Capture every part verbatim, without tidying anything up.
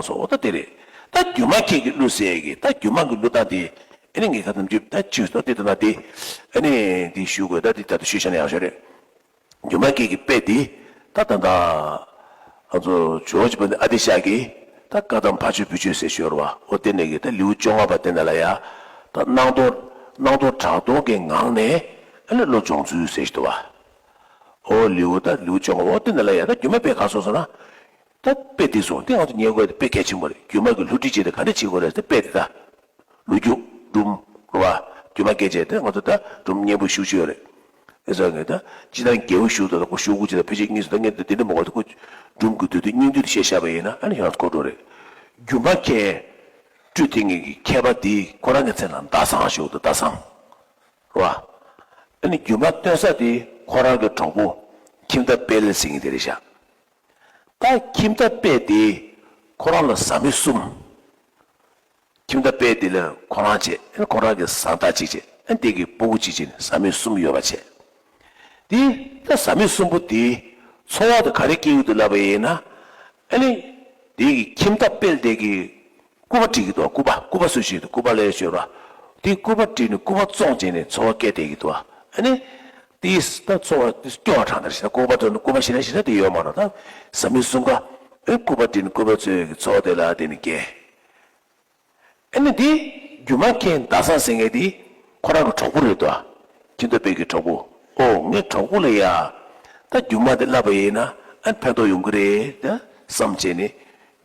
སོང་། འོ་ད་དེ་རེད། ད་སྒྱུ་མ་སྐད་ཀྱིས་གླུ་ཟེར་གི། ད་སྒྱུ་མ་གི་གླུ་དག་དེ་ཨ་ནི་ངས་ཁ་ཐམ་ཅུ་ད་ཅུ་ད་དེ་ད་ན་དེ་ཨ་ནི་དེ་ཞུ་དགོས། ད་དེ་ད་དུ་ཞུ་བྱ་ན་ཡག་ཤོས་རེད། སྒྱུ་མ་སྐད་ཀྱི་དཔེ་འདི་ད་ད་ད་ང་ཚོ་ཇོ་བོ་རྗེ་དཔལ་ལྡན་ཨ་ཏི་ཤ་གི་ད་བཀའ་གདམས་ཕ་ཆོས་བུ་ཆོས་ཟེར་ཞོར་བ་འོ་དེ་ནས་གི་ད་ལེའུ་བཅོ་ལྔ་པ་དེ་ནས་ལ་ཡ་ད་སྣང་སྟོང་སྣང་སྟོང་གྲགས་སྟོང་གི་ངང་ནས་ཨ་ནི་བློ་སྦྱོང་ཚུལ་ཟེར་ཞིག་འདུག་བ། འོ་ལེའུ་ད་ལེའུ་བཅོ་ལྔ་པ་འོ་དེ་ནས་ལ་ཡ་ད་སྒྱུ་མའི་དཔེ་ག་སོང་སོང་ན་ད་དཔེ་འདི་སོང་དེ་ང་ཚོ་ཉན་དགོས་དེ་དཔེ་གལ་ཆེན་པོ་རེད། སྒྱུ་མ་གི་བསླུ་བྲིད་བྱེད་དེ་ག་འདྲ་བྱེད་དགོས་རེད་ཟེར་དཔེ་འདི་ད། ལོ་རྒྱུས་སྒྲུང་རེད་བ། སྒྱུ་མ་སྐད་ཅེས་དེ་ང་ཚོ་ད་སྒྲུང་སྙན་པོ་ཞུ་ཞུ་ཡོད་རེད། ཨེ་ཟེར་ངས་ད་སྤྱིར་བཏང་རྒྱལ་པོ་ཞུ་དང་ཁོ་ཞུ་དགུ་ཅེས་དང་ཕལ་ཆེར་གཉིས་སུ་ད་ངས་ད་དེ་འདྲ་མ་གོ་ད་ཁོ་སྒྲུང་གི་དུས་དུས་སྙིང་བསྡུས་དུ་བཤད་བཞག་པ་ཡིན་ན་ཨ་ནི་ཡང་གོ་འགྲོ་རེད། སྒྱུ་མ་མཁན་སྤྲུལ་དེ་ངེད་ཀྱི་མཁས་པ་དེ་ཁོ་རང་གི་མཚན་ལ་ཟླ་བཟང་ཞུ་དང་ཟླ་བཟང་རེད་བ། ཨ་ནི་སྒྱུ་མ་སྟོན་ས་དེ་ཁོ་རང་གི་གྲོགས་པོ་ཁྱིམ་བདག་དཔལ་ཟེར་མཁན་དེ་རེད་ཤག་ད་ཁྱིམ་བདག་དཔལ་དེ་ཁོ་རང་ལ་བཟའ་མི་གསུམ། ཁྱིམ་བདག་དཔལ་དེ་ལ་ཁོ་རང་བྱས། ཨ་ཁོ་རང་གི་བཟའ་ཟླ་གཅིག་བྱས། ཨ་དེ་གི་སྤུ་གུ་གཅིག་བྱས་ནས་བཟའ་མི་གསུམ་ཡོད་པ་བྱས། དེ་ད་བཟའ་མི་གསུམ་པོ་དེ་འཚོ་བ་དེ་ག་རེ་སྐྱེལ་གྱི་འདུག་ལབ་པ་ཡིན་ན། ཨ་ནི་དེ་གི་ཁྱིམ་བདག་དཔལ་དེ་གི་སྐུ་པར་བྲིས་ཀྱི་འདུག་སྐུ་པར་སྐུ་པར་སུ་ཞིག་འདུག་སྐུ་པར་ལས་ཤོད་ར། དེ་སྐུ་པར་བྲིས་ནས་སྐུ་པར་བཙོང་བྱས་ནས་འཚོ་བ་སྐྱེལ་བསྡད་ཀྱི་འདུག་ཨ་ནི་དེས་ད་འཚོ་བ་དེ་སྐྱོ་བ་དྲགས་ནས་ཤི་ད་སྐུ་པར་བྲིས་ནས་སྐུ་པར་ཤི་ན་ཤི་ན་དེ་ཡོད་མ་རེད། ད་བཟའ་མི་གསུམ་ཀ་ཨེ་སྐུ་པར་བྲིས་ནས་སྐུ་པར་འཚོལ་གྱི་འཚོ་བ་དེ་ལ་དེ་ནི་སྐྱེལ། ཨ་ནི་འདི་སྒྱུ་མ་མཁན་ཟླ་བཟང་ཟེར་མཁན་འདི་ཁོ་རང་གི་གྲོགས་པོ་རེད་དོ། ཁྱིམ་བདག་དཔལ་གྱི་གྲོགས་པོ། ཨོ་ངའི་གྲོགས་པོ་ལ་ཡ། ད་སྒྱུ་མ་འདི་བསླབ་པ་ཡིན་ན་ཨ་ཕན་ཐོགས་ཡོང་གི་རེད་ད་བསམ་བྱས་ནས་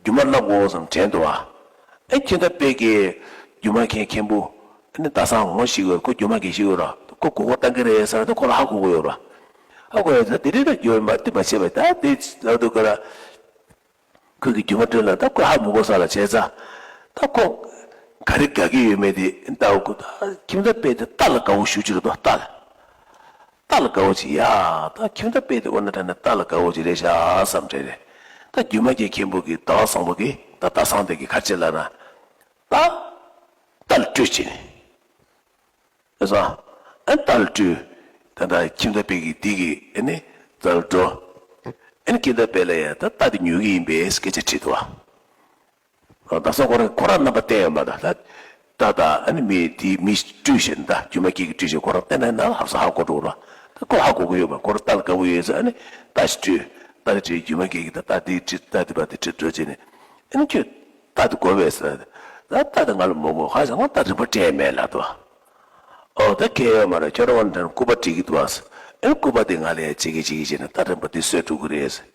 སྒྱུ་མ་བསླབ་དགོས་བསམ་དྲན་འདུག་བ། ཨ་ཁྱིམ་བདག་དཔལ་གྱི་སྒྱུ་མ་མཁན་མཁན་པོ་ཨ་ནི་ཟླ་བཟང་ངོ་ཤེས་ཀྱི་ཡོད། ཁོ་སྒྱུ་མ་མཁན་ཤེས་ཀྱི་ཡོད་ར། ཁོ་མགོ་སྐོར་བཏང་གི་རེད་ཟེར་ན་ད་ཁོ་ལ་ཧ་གོ་གི་ཡོད་ར། ཧ་གོ་ཡོད་ད་དེ་རིང་ད་སྒྱུ་མ་འདི་མ་བྱས་པ་ད་དེ་ལབ་འདུག་ག་ར། ཁོས་ཀྱི་སྒྱུ་མ་སྤྲུལ་ལ་ད་ཁོས་ཧ་མི་གོ་ས་ལ་བྱས་ཙང་། ད་ཁོ་ག་རེ་དགའ་གི་ཡོད་མེད་དེ་ལྟ་བུ་ཁོ་ད་ཁྱིམ་བདག་དཔལ་དེ་རྟ་ལ་དགའ་བོ་ཞུ་ཅི་རེད་དོ། རྟ་ལ་རྟ་ལ་དགའ་བོ་ཅི་ཡ། ད་ཁྱིམ་བདག་དཔལ་དེ་ཁོ་ན་དྲན་ན་རྟ་ལ་དགའ་བོ་ཅི་རེད་ཤག་བསམ་དྲན་རེད། ད་སྒྱུ་མ་གི་མཁན་པོ་གི་ཟླ་བ་བཟང་པོ་གི་ད་ཟླ་བཟང་དེ་གི་ཁ་ཆེ་ལ་ན་ད་རྟ་ལ་སྤྲུལ་ཅི་ནས། ཨེ་ཟ། ཨ་ནི་རྟ་ལ་སྤྲུལ། ད་ལྟ་ཁྱིམ་བདག་དཔལ་གྱི་འདི་གི་ཨ་ནི་རྩ་ལ་འགྲོ། ཨ་ནི་ཁྱིམ་བདག་དཔལ་ལ་ཡ་ད་རྟ་དེ་ཉོ་གི་ཡིན་པས་སྐད་ཆ་དྲིས་འདུག་བ། ཟླ་བཟང་ཁོ་རང་ཁོ་རང་རྣམ་པ་བསྟན་ཡོད་མ་ད་ད། རྟ་དང་ཨ་ནི་མི་དེ་མི་སྤྲུལ་ཞིག་ད་སྒྱུ་མ་སྐད་ཀྱི་སྤྲུལ་ཞིག་ཁོ་རང་བསྟན་ན་ན་ཧབ་ས་ཧ་གོ་འགྲོ་ར། ད་ཁོ་ཧ་གོ་གི་ཡོད་མ་ཁོ་རང་རྟ་ལ་དགའ་བོ་ཡོད་ཟེར། ཨ་ནི་རྟ་ཞིག་སྤྲུལ། རྟ་ཞིག་སྤྲུལ་སྒྱུ་མ་སྐད་ཀྱི་ད་རྟ་དེ་ཁྲིད་རྟ་དེ་པ་དེ་ཁྲིད་འགྲོ་བྱས་ནས། ཨ་ནི་ཁྱོད་རྟ་དེ་དགོས་པས་ཟེར། ད་རྟ་དེ་ང་ལ་མ་དགོས་ཧ་ཅང་ང་རྟ་རིན་པོ་སྤྲད་མེད་ལབ་འདུག་ཨོ་ད་ཁྱེད་ཡོད་མ་རེད། ཁྱོད་རང་དབང་དྲན་སྐུ་པར་བྲིས་ཀྱི་འདུག་ཨ། ཨེ་སྐུ་པར་དེ་ང་ལ་ཡ་བྱེད་ཀྱི་བྱེད་ཀྱི་བྱས་ན་རྟ་རིན་པོ་དེ་གསོས་འགྲོ་གི་རེད།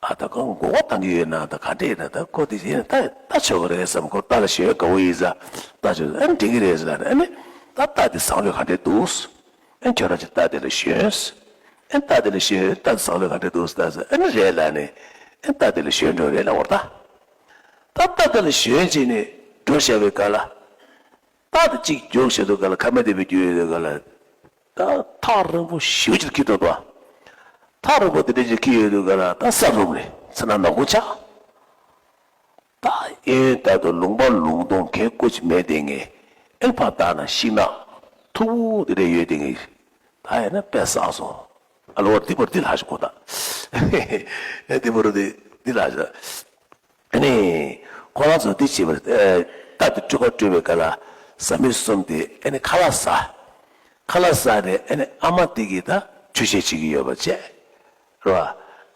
ཨ་ད་ཁོ་མགོ་སྐོར་བཏང་གི་ཡོད་ན་ད་ག་འདྲས་ཡིན་ན་ད་ཁོ་དེ་ཡིན་ན་ད་ད་ཆོག་གི་རེད་བསམ། ཁོ་རྟ་ལ་ཞོན་དགའ་བོ་ཡིན་ས་རྟ་ཆོག་ཨེ་འགྲིག་གི་རེད་ཟེར་ལ་ཨ་ནི་ད་རྟ་དེ་བཟང་ལོས་ག་འདྲས་འདུག་ཨེ་ཁྱོད་རང་ཅིག་རྟ་དེ་ལ་ཞོན། ཨེ་རྟ་དེ་ལ་ཞོན་རྟ་དེ་བཟང་ལོས་ག་འདྲས་འདུག་ཟེར་ད་ཟེར་ཨ་ནི་རེད་ལ་ནི་ཨེ་རྟ་དེ་ལ་ཞོན་འགྲོ་རེད་ལ་འོར་ད། ད་རྟ་དེ་ལ་ཞོན་བྱས་ནས་འགྲོ་བཞག་པའི་སྐབས་ལ། རྟ་དེ་གཅིག་རྒྱུགས་བྱེད་དུས་སྐབས་ལ་ཁ་མེད་དེ་བའི་རྒྱུགས་ཡོད་དུས་སྐབས་ལ། ད་ཐག་རིང་པོ་ཞེ་པོ་ཅིག་འཁྱེར་འགྲོ་འདུག་ཐག་རིང་པོ་དེ་འདྲ་ཅིག་འཁྱེར་ཡོད་དུས་སྐབས་ལ་ད་ས་རུབ་ནས་ཚེ་ན་ནག་ཁུང་ཆགས། ད་ཨེ་ད་དུང་ལུང་པ་ལུང་སྟོང་གད་ཀོ་ཅིག་མེད་དེ་ངས་ཨེ་ཕར་ལྟ་ན་ཤིང་ནགས་མཐུག་པོ་དེ་འདྲ་ཡོད་དེ་ངས་ད་ཡིན་ན་དཔེ་བསགས་སོང་། ཨ་ལོ་འདི་བར་འདི་ལྷག་ཞིག་གོ་ད། ཨེ་འདི་བར་འདི་འདི་ལྷག་ཞིག་ཨ་ནི། ཁོ་རང་ཚོ་འདི་བྱེད་པར་ཨེ་རྟ་དེ་སྤྲུལ་ཁ་སྤྲུལ་བའི་སྐབས་ལ་བཟའ་མི་གསུམ་དེ་ཨ་ནི་ཁ་ལག་ཟ། ཁ་ལག་ཟ་ནས་ཨ་ནི་ཨ་མ་དེ་གིས་ད་འཕྲུལ་ཆས་བྱེད་ཀྱི་ཡོད་པ་བྱས། རེད་བ།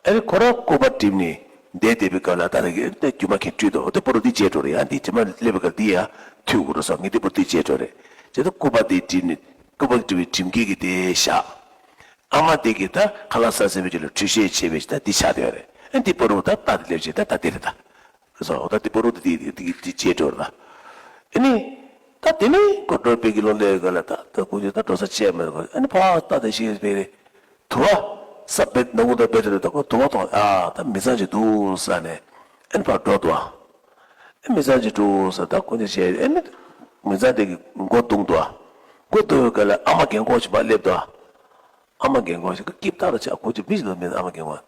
ཨ་ནི་ཁོ་རང་སྐུ་པར་བྲིས་ནས་བསྡད་བསྡད་པའི་སྐབས་ལ་ད་ལྟ་གི་ཨ་ནི་སྒྱུ་མ་མཁན་སྤྲུལ་འདུག་དེ་པོ་རུ་འདི་བྱས་འགྲོ་རེད། ཡང་འདི་དྲི་མ་སླེབས་པའི་སྐབས་འདི་ཡང་མཐུད་དགོས་རེད་ཟེར། ངས་དེ་པོ་འདི་བྱས་འགྲོ་རེད། བྱས་ད་སྐུ་པར་དེ་བྲིས་ནས་སྐུ་པར་བྲིས་པའི་འགྲེམས་སྐས་ཀྱི་དེ་བཞག་ཨ་མ་དེ་གིས་ད་ཁ་ལག་ཟ་ཟིན་པའི་རྗེས་ལ་འཕྲུལ་ཆས་བྱས་པའི་ད་འདི་ཆགས་བསྡད་ཡོད་རེད། ཨ་འདི་པོ་རུ་ད་རྟ་དེ་སླེབས་བྱས་ད་ད་དེ་རེད་ད། སོ་ད་དེ་པོ་རུ་དེ་དེ་དེ་དེ་བྱས་འགྲོ་རེད་ད། ཨ་ནི། ད་དེ་ནས་ཁོ་འགྲོ་དཔལ་གྱི་ལོ་ལེ་ག་ལ་ད་ད་ཁོ་ཚོས་ད་འགྲོ་ས་ཆད་མེད་ཁོ། ཨ་ནི་ཕ་ད་དེ་ཤེས་པའི་རེད། དུ་བ། ས་བེད་ནག་ཁུང་ད་བེད་རེད་ད་ཁོ་དུ་བ་མཐོང་ཨ་ད་མི་ཚང་ཅིག་འདུག་ས་ནས་ཨ་ནི་ཕར་འགྲོ་འདུག་ཨ་མི་ཚང་ཅིག་འདུག་ས་ད་ཁོ་ཚོས་བྱས་ཨ་ནི། མི་ཚང་དེ་གི་མགོ་བརྡུངས་འདུག་ཨ། མགོ་བརྡུངས་པའི་སྐབས་ལ་ཨ་མ་རྒན་གོག་ཅིག་ཕར་སླེབས་འདུག་ཨ། ཨ་མ་རྒན་གོག་ཅིག་གིས་སྐྱིབས་ཐག་ལ་ཆགས། ཁོ་ཚོ་མི་ཞིག་ལ་མེད། ཨ་མ་རྒན་གོག་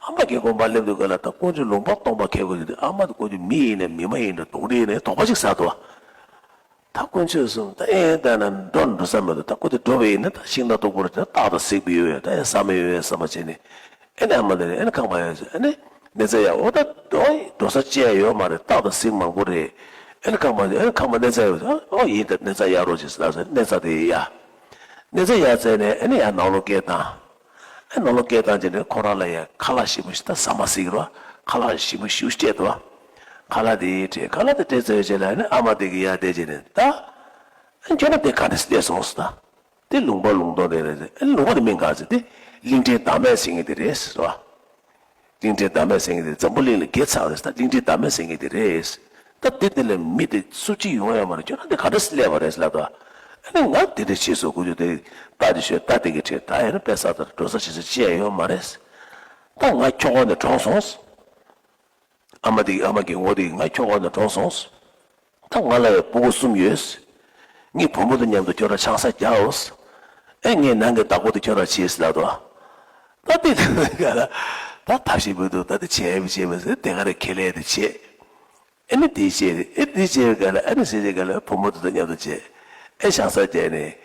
ཨ་མ་རྒན་གོག་མར་སླེབས་དུས་སྐབས་ལ་ད་དཀོན་མཆོག་ལུང་པ་སྟོང་པ་ཁེལ་དགོས་ཀྱི་འདུག་ཨ་མ་དེ་དཀོན་མཆོག་མི་ཡིན་ནའི་མི་མ་ཡིན་ནའི་དོགས་འདྲི་ཡིན་ནའི་དོགས་པ་ཞིག་ཟ་འདུག་ད་དཀོན་མཆོག་གསུམ་ད་ཨེ་ད་ན་འགྲོ་འགྲོ་ས་མེད་འདུག་ད་ཁོ་དེ་འགྲོ་བ་ཡིན་ན་ད་ཤིང་རྟ་སྟུག་པོ་རེད། ད་སྟག་དང་གཟིག་པོ་ཡོད་ཡ་ད་ཡ་ས་མེད་ཡོད་ཡ་བསམ་པ་བྱས་ནས་ཨེ་ནས་ཨ་མ་དེ་ཨེ་ནས་ཁང་པ་ཡོད་ཟེར་ཨེ་ནས། གནས་ཚད་ཡག་འོ་ད་འོ་འགྲོ་ས་ཅི་ཡང་ཡོད་མ་རེད། སྟག་དང་གཟིག་མང་པོ་རེད། ཨེ་ནི་ཁང་པ་ཨེ་ནི་ཁང་པ་གནས་ཚད་ཡག་འོ་ཡིན་ད་གནས་ཚད་ཡག་རོགས་ཅེས་ཟེར་ལབ་ཟེར་གནས་ཚད་དེ་ཡག་གནས་ཚད་ཡག་བཙལ་ནས་ཨེ་ནི་ཡར་ནང་ལོགས་སྐད་བཏང་། ཨེ་ནང་ལོགས་སྐད་བཏང་རྗེས་ནས་ཁོ་རང་ལ་ཡང་ཁ་ལག་ཞིམ་པོ་ཞིག་ད་ཟ་མ་ཟེར་གི་རེད་བ། ཁ་ལག་ཞིམ་པོ་ཞིག་སྤྲད་འདུག་བ། ཁ་ལག་དེ་སྤྲད་ཁ་ལག་དེ་སྤྲད་ཚར་བའི་རྗེས་ལ་ཨེ་ནི་ཨ་མ་དེ་གི་ཡར་བསྡད་རྗེས་ནས་ད། ཨེ་ཁྱོད་རང་དེ་ག་འདྲ་སླེབས་སོང་ཟེར་ད། དེ་ལུང་པ་ལུང་སྟོང་དེ་རེད་ཟེར། ཨེ་ལུང་པ་དེ་མིང་ག་ཟེར་དེ་གླིང་ཕྲན་བདག་མེད་ཟེར་མཁན་དེ་རེད་ཟེར་བ། གླིང་ཕྲན་བདག་མེད་ཟེར་མཁན་དེ་འཛམ་བུ་གླིང་ལ་དགེ་ཚང་རེད་ཟེར། ད་གླིང་ཕྲན་བདག་མེད་ཟེར་མཁན་དེ་རེད་ཟེར། ད་དེ་དེ་ལ་མི་དེ་སུ་གཅིག་ཡོང་ཡ་མ་རེད། ཁྱོད་རང་དེ་ག་འདྲ་སླེབས་པ་རེད་ཟེར་ལབ་དོ། ཨ་ནི་ང་དེ་འདྲ་བྱས་སོང་ཁུ་ཆུ་དེ་རྟ་དེ་ཤོད་རྟ་དེ་གི་ཁྲིད་ད་ཡིན་ན་དཔེ་ས་དང་འགྲོ་ས་བྱེད་ས་ཅི་ཡང་ཡོད་མ་རེད་ཟེར། ད་ང་ཁྱོ་ག་ནས་གྲོངས་སོང་ཟེར། ཨ་མ་དེ་ཨ་མ་གི་ངོ་དེ་ང་ཁྱོ་ག་ནས་གྲོངས་སོང་ཟེར། ད་ང་ལ་ཡང་སྤུ་གུ་གསུམ་ཡོད། ངའི་བུ་མོ་དང་མཉམ་དུ་ཁྱོད་རང་ཆང་ས་རྒྱག་འོ། ཨེ་ངའི་ནང་གི་བདག་པོ་དེ་ཁྱོད་རང་བྱེད་ཟེར་ལབ་དོ། ད་དེ་དུས་ལ་ད་ཐབས་ཤེས་མི་འདུག་ད་དེ་བྱས་མི་བྱས་མི་ཟེར་དེ་ག་རེ་ཁས་ལེན་དེ་བྱེད། ཨེ་ནི་དེ་བྱས་ཨེ་དེ་བྱས་ག་ལ་ཨེ་ནི་ཟེར་ག་ལ་བུ་མོ་དེ་དང་མཉམ་དུ་བྱེད། ཨེ་ཆང་ས་རྒྱག་ནས་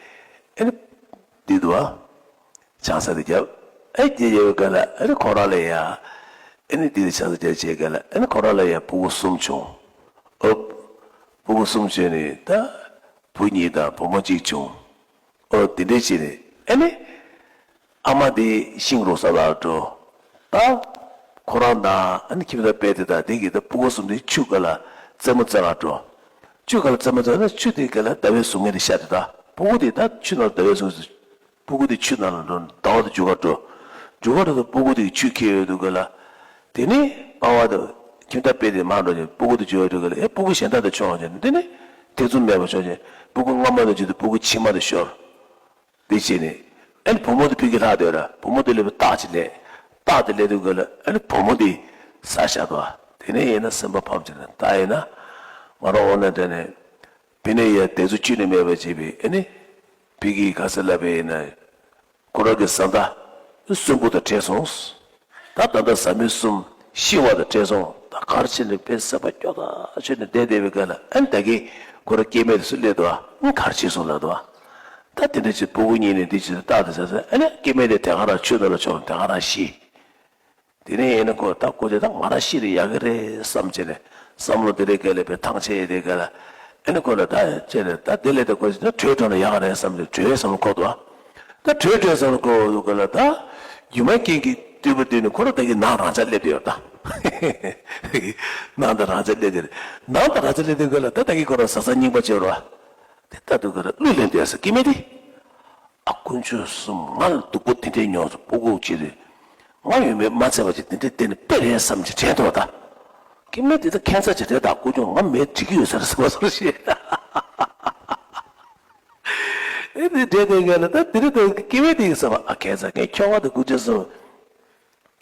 ཨེ་ནི་དེ་འདུག་ཨ། ཆང་ས་དེ་བརྒྱབ། ཨེ་རྒྱལ་རྒྱལ་བའི་སྐབས་ལ་ཨེ་ནི་ཁོ་རང་ལ་ཡ། ཨེ་ནི་དེ་ནི་ཆང་ས་བརྒྱབ་བྱས་སྐབས་ལ་ཨེ་ནི་ཁོ་རང་ལ་ཡ་སྤུ་གུ་གསུམ་བྱུང་། ཨོ། སྤུ་གུ་གསུམ་བྱུང་ནས་ད། བུ་གཉིས་དང་བུ་མོ་གཅིག་བྱུང་། ཨོ་དེ་འདྲས་བྱས་ནས་ཨེ་ནི། ཨ་མ་དེ་ཤིང་རུག་ས་ལ་འགྲོ། ད། ཁོ་རང་དང་ཨེ་ནི་ཁྱིམ་བདག་དཔལ་དེ་དང་དེ་གི་ད་སྤུ་གུ་གསུམ་དེ་ཆུ་སྒང་ལ་རྩེད་མོ་རྩེ་ག་འགྲོ། ཆུ་སྒང་ལ་རྩེད་མོ་རྩེ་ན་ཆུ་དེ་སྒང་ལ་ཟླ་བའི་གཟུགས་བརྙན་དེ་ཤར་དུས་ད་སྤུ་གུ་དེ་ད་ཆུ་ནང་ལ་ཟླ་བའི་གཟུགས། སྤུ་གུ་དེ་ཆུ་ནང་ལ་འགྲོ་ཟླ་བ་དེ་རྒྱུག་ག་འགྲོ། རྒྱུག་ག་འགྲོ་དུས་སྤུ་གུ་དེ་ཆུ་འཁྱེར་ཡོང་དུས་སྒང་ལ། དེ་ནི་པ་ཕ་དང་ཁྱིམ་བདག་དཔལ་དེ་མར་འགྲོ་ནས་སྤུ་གུ་དེ་འཇུ་བར་འགྲོ་སྒང་ལ་ཨེ་སྤུ་གུ་གཞན་དག་དེ་མཆོངས་བྱས་ནས་དེ་ནི་ཐེ་ཚོམ་མེད་པར་མཆོངས་བྱས་སྤུ་གུ་སྔ་མ་དང་བརྒྱུད་དེ་སྤུ་གུ་ཕྱི་མ་དེ་ཤོར། དེ་བྱས་ནས་ཨེ་ནི་བུ་མོ་དེ་ཕ་གིར་ལྷག་བསྡད་ར་བུ་མོ་དེ་སླེབས་པའི་རྟགས་ཅིག་ལས། རྟགས་དེ་སླེབས་དུས་སྒང་ལ་ཨེ་ནི་བུ་མོ་དེ་ཟ་བཞག་འདུག་ཨ། དེ་ནས་ཡིན་ན་སེམས་པ་ཕམ་བྱས་ནས་ད་ཡིན་ན་ང་རང་འོ་ན་དྲན་ནས་ཕ་ནས་ཡ་དེ་ཚོ་བཅུད་ནས་མེད་པ་བྱས་པའི་ཨེ་ནི། ཕ་གིའི་ག་ས་ལབ་པ་ཡིན་ན། ཁོ་རང་གི་བཟའ་ཟླ་གསོན་པོ་དང་འཕྲད་སོང་། ད་ད་ལྟ་བཟའ་མི་གསུམ་ཤི་བ་དང་འཕྲད་སོང་། ད་ག་རེ་བྱས་ནས་དཔེ་སེམས་པ་སྐྱོ་ཐག་ཆོད་ནས་བསྡད་བསྡད་པའི་སྐབས་ལ་ཨ་ནི་ད་གིན་ཁོ་རང་སྐྱེ་དམན་དེ་ཚོ་སླེབས་འདུག་ཨ། ཨ་ག་རེ་བྱས་སོང་ལབ་འདུག་ཨ། ད་དེ་འདྲ་བྱས་སྤུ་གུ་གཉིས་ནས་འདི་བྱས་ཏེ་རྟགས་དེ་ཟ་ཟ་ཨ་ནི་སྐྱེ་དམན་དེ་དེ་ག་རང་ཆུ་ནང་ལ་མཆོངས་དེ་ག་རང་ཤི། དེ་ནས་ཡིན་ན་ཁོ་ད་ཁོ་ཚོས་ད་ང་རང་ཤི་རེ་ཡག་གི་རེད་བསམ་བྱས་ནས་བསམ་བློ་དེ་རེ་སྐད་ལས་པའི་ཐང་ཆད་དེ་སྐད་ལ་ཨེ་ནི་ཁོ་ལ་ད་བྱས་ནས་ད་དེ་ལས་ད་ཁོ་ཚོས་ད་བྲོས་འགྲོ་ན་ཡག་གི་རེད་བསམ་བྱས་བྲོས་བསམ་བློ་འཁོར་འདུག་ཨ། ད་བྲོས་བྲོས་བསམ་བློ་འཁོར་འདུག་ག་ལ་ད་སྒྱུ་མ་མཁན་གྱི་སྤྲུལ་པ་དེ་ནི་ཁོ་རང་ད་གིན་ནང་རང་འཇགས་སླེབས་བསྡད་ཡོད་ད། ནང་ད་རང་འཇགས་སླེབས་བསྡད་རེད། ནང་ད་རང་འཇགས་སླེབས་བསྡད་ག་ལ་ད་ད་གིན་ཁོ་རང་བཟའ་ཚང་རྙིང་པ་བྱས་རོགས་ཨ། དེ་ལྟ་འདུག་ག་ལ་གླུ་ལེན་བསྡད་ས་སྐྱེ་དམན་དེ། ཨ་དཀོན་མཆོག་གསུམ་ང་ལ་སྡུག་པོ་དེ་འདྲས་མྱོང་སོང་སྤུ་གུ་གཅིག་རེད། ང་ཡོད་མེད་མ་ཚད་པ་ཅིག་དེ་འདྲས་བསྡད་ནས་དཔེ་རེད་བསམ་གྱི་དྲན་འདུག་ད། སྐྱེ་དམན་དེ་ད་ཁྱད་མཚར་ཅིག་རེད་ད་དཀོན་མཆོག་ང་མེད་འགྲིག་གི་ཡོད་ས་རེད་བསམ་བསམ་ཞེས། ཨེ་དེ་འདྲས་དེ་ངས་ལ་ད་དེ་རིང་ད་སྐྱེ་དམན་དེ་གི་བསམ་པ་ཨ་ཁྱད་མཚར་ངས་ཁྱོ་ག་དང་དཀོན་མཆོག་གསུམ།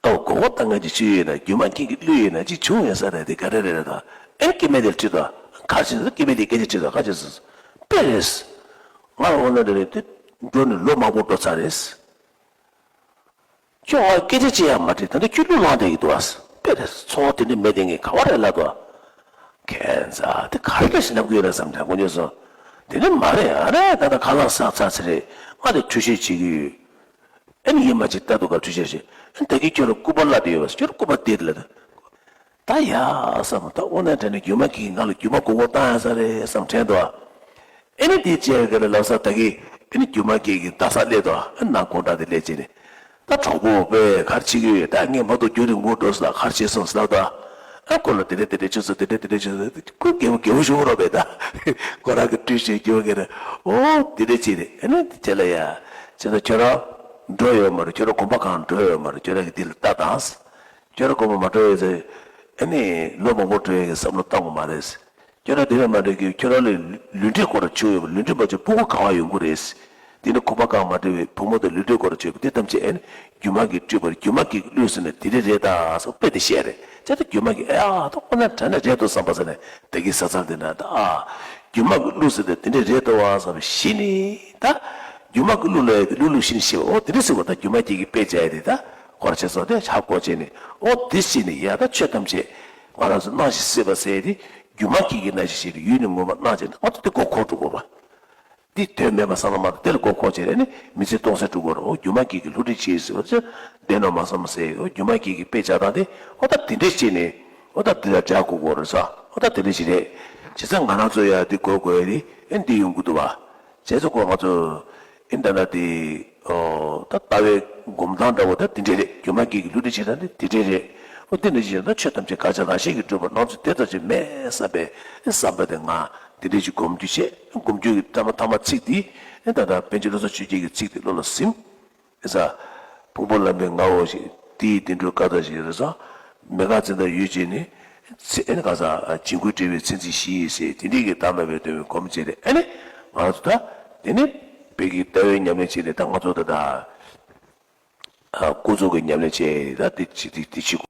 ཨོ་མགོ་སྐོར་བཏང་མཁན་གྱི་ཆོས་ཡོད་ན་སྒྱུ་མ་མཁན་གྱི་གླུ་ཡོད་ན་ཅིག་བྱུང་ཡོད་ས་རེད་དེ་ག་རེ་རེད་རེད་ད། ཨེ་སྐྱེ་དམན་དེར་དྲིས་དང་ག་རེ་བྱས་ན་སྐྱེ་དམན་དེ་སྐད་ཆ་དྲིས་དང་ག་རེ་བྱས་སོང་། དཔེ་རེད། ང་ལ་འོ་ན་རེ་རེ་དེ་འགྲོ་ནས་ལོ་མང་པོ་འགྲོ་ཚར་རེད། ཁྱོད་ང་སྐད་ཆ་ཅི་ཡང་མ་དྲིས་ད་ལྟ་ཁྱོད་གླུ་བླངས་བསྡད་ཀྱི་འདུག་ཨ། དཔེ་རེད་ཚོར་བ་དེ་འདྲ་མེད་དེ་ངས་ག་བ་རེད་ལབ་དང་། ཁྱད་མཚར་དེ་ག་རེ་ཞིག་ལབ་ཀྱི་ཡོད་རེད་བསམ་དྲན་དགོས་ཉོས་སོང་། དེ་ནི་མ་རེད་ཨ་རེད་ད་ལྟ་ཁ་ལག་ཟ་ཚར་ཚར་རེད་ང་དེ་འཁྲུལ་བཤད་བྱེད་ཀྱི་ཡོད། ཨ་ནི་ཡིན་མ་ཅིག་ལྟ་འདུག་ག་འཁྲུལ་བཤད་བྱེད། ཨ་ནི་ད་གིན་ཁྱོད་རང་སྐུད་པ་བརླག་བསྡད་ཡོད་པ་ཁྱོད་རང་སྐུད་པ་བསྡད་ལ། ད་ཡ་བསམ་ད་དངོས་གནས་དྲན་ནས་སྒྱུ་མ་སྐྱེ་ང་ལ་སྒྱུ་མ་མགོ་སྐོར་བཏང་ཡ་ས་རེད་བསམ་དྲན་འདུག་ཨ། ཨེ་ནི་དེ་བྱས་ག་ལ་ལབ་ས་ད་གིན་ཨེ་ནི་སྒྱུ་མ་སྐྱེ་གི་རྡ་ས་སླེབས་དང་ཨེ་ནང་དགོང་དག་དེ་སླེབས་བྱས་ནས་ད་གྲོགས་པོ་དཔེ་ག་རེ་བྱེད་ཀྱི་ཡོད་ད་ངས་མ་གཏོགས་རྒྱུན་རིང་པོ་འགྲོ་སོང་ད་ག་རེ་བྱེད་སོང་ཟེར་ལབ་དང་ཨེ་ཁོ་ལ་དེ་འདྲ་དེ་འདྲ་བྱུང་སོང་དེ་འདྲ་དེ་འདྲ་བྱུང་སོང་ཁོ་རྒྱལ་པོ་རྒྱལ་པོ་ཞུ་གི་རོགས་པས་ད་ཁོ་རང་གི་སྤྲུལ་ཞིག་སྐྱེ་བ་ག་རེ་ཨོ་དེ་འདྲ་བྱས་ནས་ཨེ་ནི་དེ་ལ་ཡ་བྱས་ད་ཁྱོད་རང་འགྲོ་ཡོད་མ་རེད་ཁྱོད་རང་གོམ་པ་གང་འགྲོ་ཡོད་མ་རེད་ཁྱོད་རང་གི་དེ་ལ་ལྟ་དང་། ཁྱོད་རང་གོམ་པ་མ་འགྲོ་ཡོད་ཟེར། ཨ་ནི་ལོ་མང་པོ་འགྲོ་ཡོད་ཀྱི་བསམ་བློ་བཏང་དགོས་མ་རེད། ཁྱོད་རང་དེ་རིང་མ་འགྲོ་གི་ཁྱོད་རང་ལ་ལུས་འབྲེལ་སྐོར་ལ་བྱུང་ཡོད་པ་ལུས་འབྲེལ་མ་བྱུང་སྤུ་གུ་ག་བ་ཡོང་གི་རེད། དེ་ནི་ཁོ་པ་གང་མ་འགྲོ་བའི་བུ་མོ་དང་ལུས་འབྲེལ་སྐོར་ལ་བྱུང་ཡོད་པ་དེ་ཐམས་ཅད་ཨ་ནི་སྒྱུ་མ་གི་སྤྲུལ་པར་སྒྱུ་མ་གི་གླུས་ཟེར་ནས་དེ་རེད་རེད་ད་སོགས་དཔེ་དེ་བཤད་རེད་བྱས་ད་སྒྱུ་མ་གི་ཨ་ཡ་ད་ཁོ་ན་དྲན་ན་རེད་དོ་བསམ་པ་ཟེར་ནས་ད་གི་ས་ཚང་དེ་ན་ད་ཨ་སྒྱུ་མ་གི་གླུ་ཟེར་ནས་དེ་འདྲས་རེད་དོ་བ་བསམ་པ་ཤི་ནི་ད་སྒྱུ་མ་གི་གླུ་ལ་ཡ་དེ་གླུ་གླུ་བཞིན་ཤི་བ་འོ་དེ་འདྲས་ཟེར་བ་ད་སྒྱུ་མ་གི་གི་དཔེ་བྱས་ཏེ་ད། ཁོ་ར་ཆེ་ཚོ་དེ་ཧ་གོ་བྱས་ནས་ཨོ་དེ་བྱས་ནས་ཡ་ད་ཆོས་ཐམས་ཅད་ང་རང་ཚོ་སྣང་ཞིང་སྲིད་པ་ཟེར་ཏེ་སྒྱུ་མ་སྐྱེ་གི་སྣང་ཞིང་ཞིག་ཡུལ་ནི་ངོ་མ་སྣང་བྱས་ནས་ང་ཚོ་དེ་མགོ་འཁོར་འགྲོ་དགོས་པ། འདི་དོན་མེད་པ་བསམ་བློ་མ་བཏང་། དེ་ལ་མགོ་འཁོར་བྱས་ནས་ནི་མི་ཚེ་སྟོང་ཟད་འགྲོ་གི་རེད། འོ་སྒྱུ་མ་སྐྱེས་ཀྱི་བསླུ་བྲིད་བྱས་ཟེར་བ་ཚོ་བདེན་ནོ་མ་བསམ་ཟེར། འོ་སྒྱུ་མ་སྐྱེས་ཀྱི་དཔེ་བྱ་སྟངས་དེ་འོ་ད་དེ་འདྲས་བྱས་ནས་འོ་ད་དེ་ལ་སྦྱར་དགོས་ཀྱི་རེད་ས། འོ་ད་དེ་འདྲས་ཞིག་རེད། བྱས་ཙང་ང་རང་ཚོ་ཡ་འདི་དགོས་དགོས་ཡ་དེ་ཨེ་འདི་ཡོང་གི་འདུག་བ། བྱས་ཙང་ཁོ་ང་ཚོ་ཨེ་ད་ན་དེ་ཨོ་ད་ལྟ་བའི་སྒོམ་སྟངས་འདྲ་བོ་ད་དེ་འདྲས་རེད། སྒྱུ་མ་སྐྱེས་ཀྱི་བསླུ་བྲིད་བྱེད་སྟངས་དེ་དེ་འདྲས་རེད། འོ་དེ་འདྲས་ཞིག་ད་ཆོས་ཐམས་ཅད་བཀག་ཅིང་རང་བཞིན་གྱིས་གྲུབ་པ་སྣང་ཚུལ་དེ་ཙམ་ཞིག་མེད་བསམ་པའི་བསམ་པ་དེ་ང་དེ་འདྲས་ཞིག་སྒོམ་རྒྱུ་བྱས། སྒོམ་རྒྱུ་གི་ཐ་མ་ཐ་མ་ཚིག་དེ་ཨེ་ད་ད་པཎ་ཆེན་བློ་བཟང་ཆོས་རྒྱན་གྱི་ཚིག་དེ་བློ་ལ་ཟིན། ཨེ་ས། ཕུང་པོ་ལམ་པའི་ངའོ་ཞེས་དེ་ཡི་བདེ་འགྲོའི་བཀའ་ལྟར་ཞེས་རེད་ས། མེད་དགག་འཛིན་དང་ཡུལ་གཅིག་ནི། ཚེ་ཨེ་ནི་ག་ས་འཇིགས་སྐུལ་བྲལ་བའི་མཚན་ཉིད་བཞི་ཡིས་ཟེར་དེ་འདྲའི་གི་བདག་མེད་པའི་སྟོན་པའི་སྒོམ་བྱས་ཏེ་ཨེ་ནི་ང་རང་ཚོ་ད་དེ་ནི་བོད་ཀྱི་ལྟ་བའི་ཉམས་ལེན་བྱས་ཏེ་ད་ང་ཚོ་ད་ད་ཨ་ཀུན་རྫོབ་ཀྱི་ཉམས་ལེན་བྱས་ད་དེ་བྱེད་དེ་དེ་བྱེད་དགོས།